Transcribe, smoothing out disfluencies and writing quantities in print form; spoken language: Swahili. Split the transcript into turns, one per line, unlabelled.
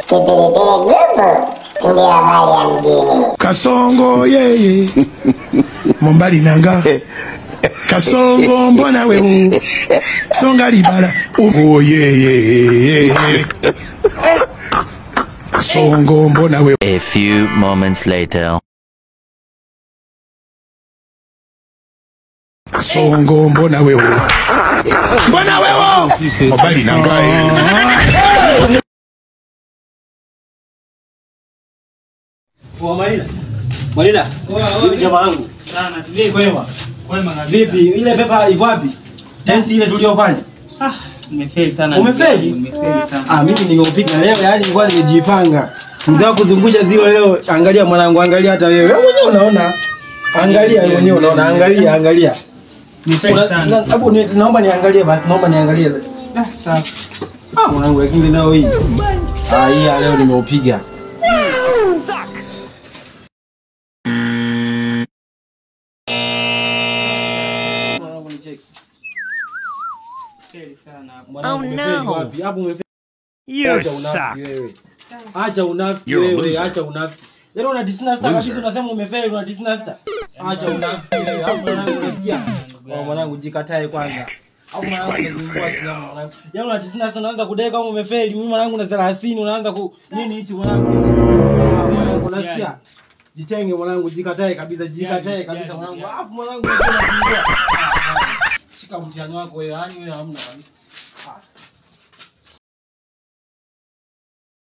Kipilipili Group ndio habari ya mjini.
Kasongo yeye Mombali nanga Kasongo mbona wewe Songa libala oh yeye Kasongo mbona wewe.
A few moments later.
Kasongo mbona wewe mbona wewe Mombali nanga.
Marina. Marina. Vipi jamaa wangu?
Sana. Vipi?
Kwema.
Kwema kabisa.
Vipi? Ile pepa iko wapi? Test ile tuliyofanya.
Ah, nimefeli sana.
Umefeli?
Nimefeli sana.
Ah, mimi nimeupiga leo, yani nilikuwa nimejipanga. Mzee wako kuzungusha zero leo, angalia mwanangu, angalia hata wewe. Wewe mwenyewe unaona. Angalia wewe mwenyewe unaona, angalia, angalia.
Nimefeli sana.
Hebu naomba niangalie basi, naomba niangalie.
Ah, sawa.
Ah, mwanangu lakini nao hii. Ah, hii leo nimeupiga.
Oh no.
You suck. Acha unafiki wewe, acha unafiki. Leo una 96 kabisa unasema umefeli, una 96. Acha unafiki wewe. Hapo mwanangu unasikia? Oh mwanangu jikatae kwanza. Hapo mwanangu unazingua kinyama mwanangu. Yaani una 96 unaanza kudai kama umefeli. Mimi mwanangu na 30 unaanza ku nini hichi mwanangu? Ah mwanangu unasikia? Jitenge mwanangu, jikatae kabisa, jikatae kabisa mwanangu. Alafu mwanangu unazingua. Shika mtihani wako wewe, yani wewe hamna kabisa.